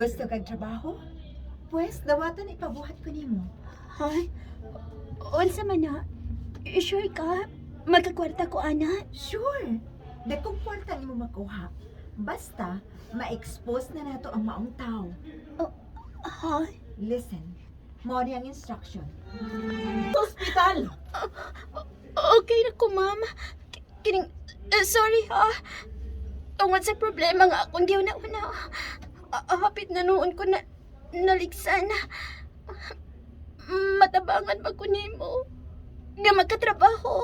Gusto kag trabaho? Pwes, dawatan ipabuhat ko nimo. Ha? Unsa man na? Sure ka? Magkakwarta ko, ana? Sure. Dakong kwarta nimo makuha. Basta, ma-expose na nato ang maong tao. Ha? Listen, mao ni ang instruction. Hospital! Okay na ko, ma'am. Kining, sorry ha. Tungod sa problema nga akong giuna-una. Hapit na noon ko na naligsan. Matabangan ba ko nimo? Nga magkatrabaho.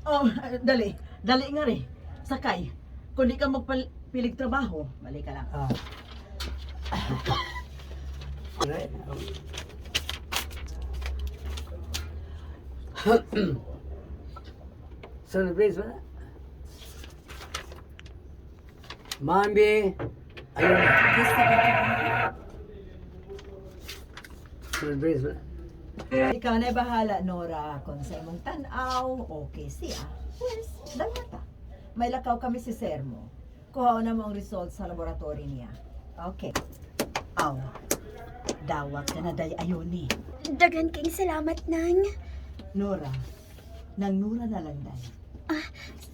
Oh, dali. Dali nga rin. Sakay. Kung di ka magpilig trabaho, balik ka lang. Ah. Right. Celebrate ba? Mami, ayun. Gusto kag trabaho? Celebrate ba? Ikaw na bahala, Nora. Kung sa imong tan-aw, okay siya. Pwes, dawata. May lakaw kami si sir mo. Kuha na mo ang result sa laboratory niya. Okay. Aw. Dawat ka na day ayun eh. Daghan kayong salamat, Nang. Nora. Nang Nora na lang day.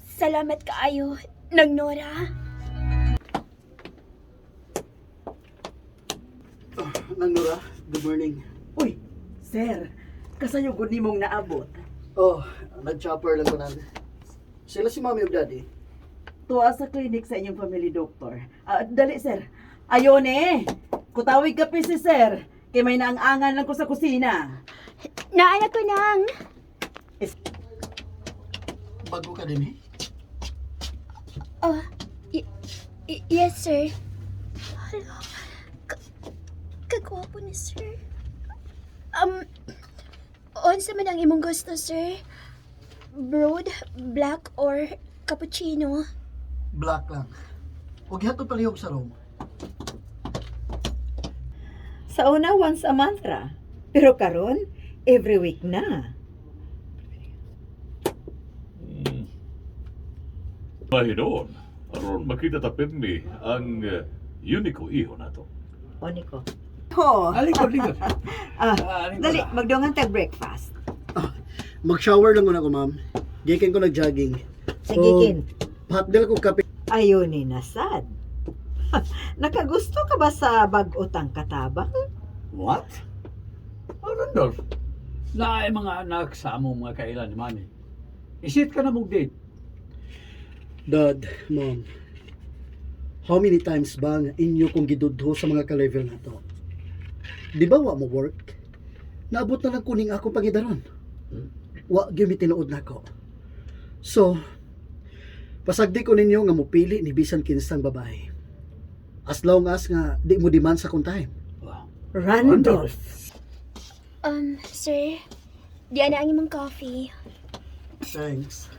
Salamat kaayo, Nang Nora. Nang Nora, good morning. Uy, sir. Kasayo gud nimong naabot. Oh, nag-chopper lang ko nan. Sila si Mami ug Daddy. Tuwa sa clinic sa inyong family doctor. Ah, dali, sir. Ayon eh. Kutawig ka si sir. Kay may naangangan lang ko sa kusina. Naana ko, Nang. Bago ka din eh. Oh, yes, sir. Hala, kagwapo ni sir. Unsa man ang imong gusto, sir? Broad, black, or cappuccino? Black lang. Huwag hatod palihog sa room. Sa una, once a month ra. Pero karon, every week na. Mahinoon, aron makita ta pirmi ang unico iho nato. O, Nico. Ho. Lingkod, lingkod. Ah, Lingkod. dali, magdungan tag breakfast. Mag-shower lang muna ko, ma'am. Gikan ko nag-jogging. Sige, Kin. Pahatdel ko kape. Ayun ni nasad. Nakagusto ka ba sa bag-utang katabang? What? Oh, Randolph. Naay mga anak sa among mga kailan ni Mami. Isit ka na mong date. Dad, Mom, how many times ba nga inyo kong gidudho sa mga ka-level na to? Di ba wa mo work? Naabot na lang kuning ako pangidaron. Wa gyud mi tinuod nako. So, pasagdi ko ninyo nga mupili ni bisan kinsang babae. As long as nga di mo demand sa kong time. Wow. Randolph. Sir, di ana ang imong coffee. Thanks.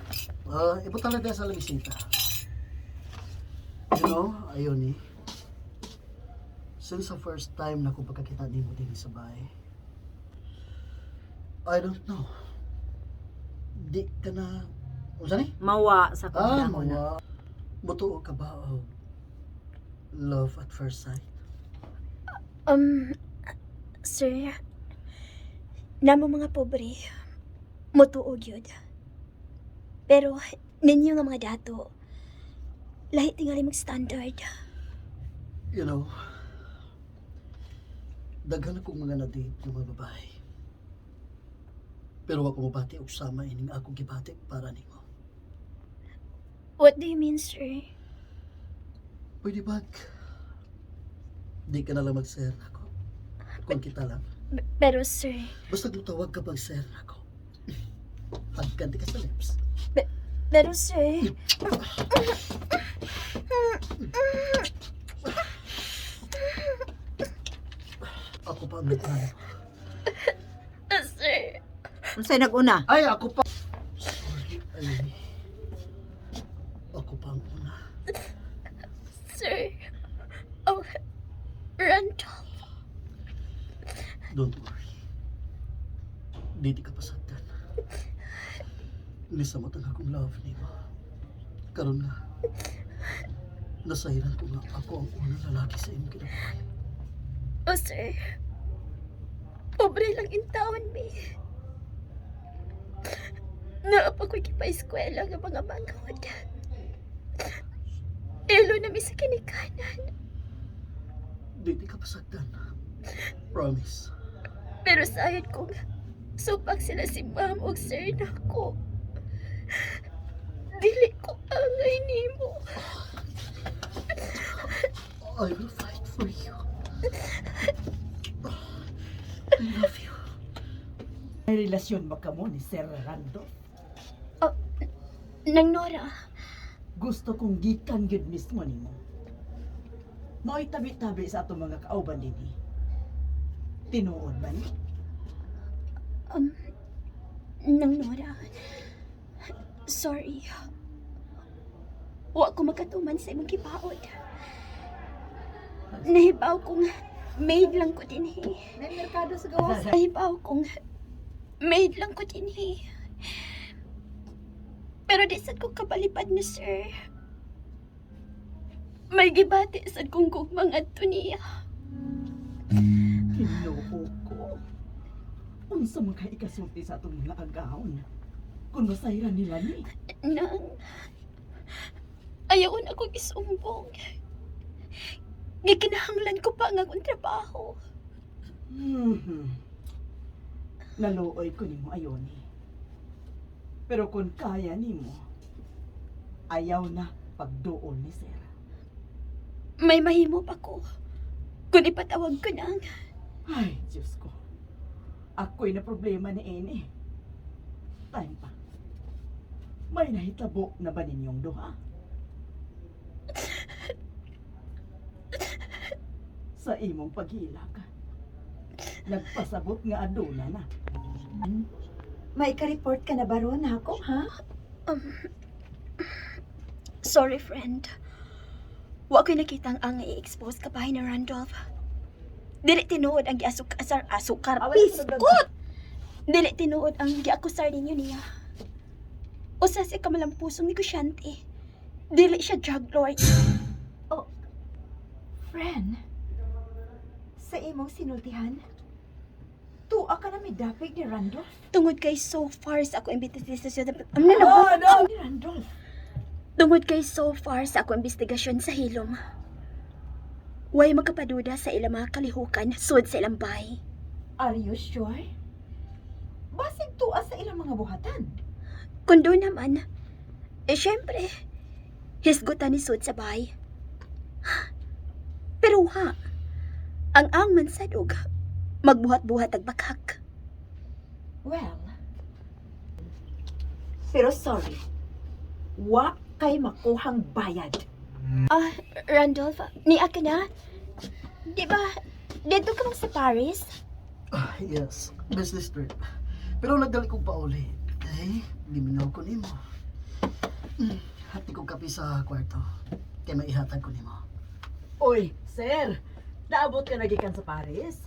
Ibutan lang tayo sa lamisita. You know, ayun eh. Since the first time na kung pagkakita ni mo din sa bahay, I don't know. Di ka na... Unsa ni? Mawa sa Ah, kong na. mawa. Mutuo ka ba o love at first sight? Sir, namo mga pobre, mutuo gyud. Pero ninyo nga mga dato, lahi tingali mag standard. You know, daghan akong mga na-date ng mga babae. Pero ako mabati og sama ining akong gibati para nimo. What do you mean, sir? Pwede ba? Di ka na lang mag-share ako. Kung kita lang. Pero sir, Basta tawag ka pag share ako. Hagkan di ka sa lips. Pero sir, Ako pa ang nagplano. Sir, Unsay nag-una? Ay, ako pa! Sorry, ayun. Ako pa ang una. Sir. Oh, Randolph. Don't worry. Di di ka pasagdan. Nisamot ang akong love nimo. Karon nga, nasayran ko nga ako ang unang lalaki sa imong kinabuhi. Oh, sir. Pobre lang in taon, mi. Naapa ko'y kipa-eskwela nga mga manghod. Ilo na mi sa kinikanan. Dili ka pasagdan. Promise. Pero sayad ko nga, supak sila si ma'am o sir nako. Dili ko angay nimo. I will fight for you. I love you. May relasyon ba kamo ni Sir Randolph? Nang Nora, Gusto kong gikan gyud mismo nimo. Mao'y tabi-tabi sa atong mga kauban dinhi. Tinuod ba ni? Nang Nora, sorry. Wa ko makatuman sa imong gipaod. Nahibaw kong maid lang ko dinhi. May merkado sa gawas. Nahibaw kong maid lang ko dinhi. Pero di sad ko kabalipad na, sir. May gibati sad kong gugmang adto niya. Ginoo ko. Unsa man kay ikasulti sa atong mga agahon? Kung masayran nila ni. Nang ayaw na akong isumbong. Gikinahanglan ko pa ang akong trabaho. Naluoy ko nimo ayoni. Pero kung kaya nimo, ayaw na pagduol ni sir. May mahimo pa ko. Kung ipatawag ko nang. Ay, Diyos ko. Ako'y na problema ni Ene. Time pa. May nahitabo na ba ninyong duha? Sa imong paghilak, nagpasabot nga aduna na. May ka-report ka na ba ron, Hako, ha? Sorry, friend. Wa ko'y nakita ang angay i-expose ka pa ni Randolph. Dili tinuod ang giasukasar asukar Ah, wala sa piskot. Dili tinuod ang giakusar ninyo niya. Usa siya kamalampusong negosyante. Dili siya drug lord. Oh, friend, sa imong sinultihan, tuwa ka na midapig ni Randolph? Tungod kay so far sa ako investigasyon. Ano na No! Ni Randolph. Tungod kay so far sa ako investigasyon sa hilom. Way magkapaduda sa ilang mga kalihukan sud sa ilang bahay. Are you sure? Basig tuwa sa ilang mga buhatan. Kundo naman, eh syempre, hisgutan ni Sud sa bahay. Pero ha, ang man sa dog, magbuhat-buhat ag bakak. Well, pero sorry, wa kay makuhang bayad. Ah, Randolph, niya ka na? Di ba, dito ka man sa Paris? Ah, yes, business trip. Pero nagdali kong pauli. Eh, giminaw ko nimo. Hati kong kape sa kwarto. Kay maihatag ko nimo. Oy, sir! Naabot ka na gikan sa Paris?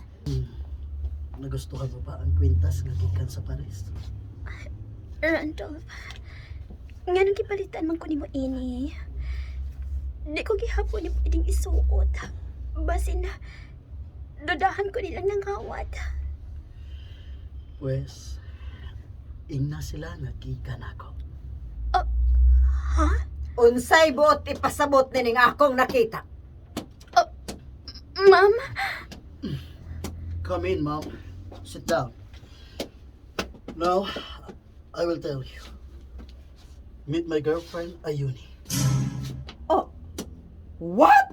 Nagustuhan mo ba ang kwintas nga gikan sa Paris? Randolph, nga nang gipalitan man ko nimo ini. Di ko gihapon ni pwedeng isuot. Basin na, dudahan ko nilang nangawat. Pues, ingna sila nga gikan ako. Ha? Unsay buot ipasabot nining akong nakita. Ma'am? Come in, Mom. Sit down. Now, I will tell you. Meet my girlfriend, Ayuni. Oh, what?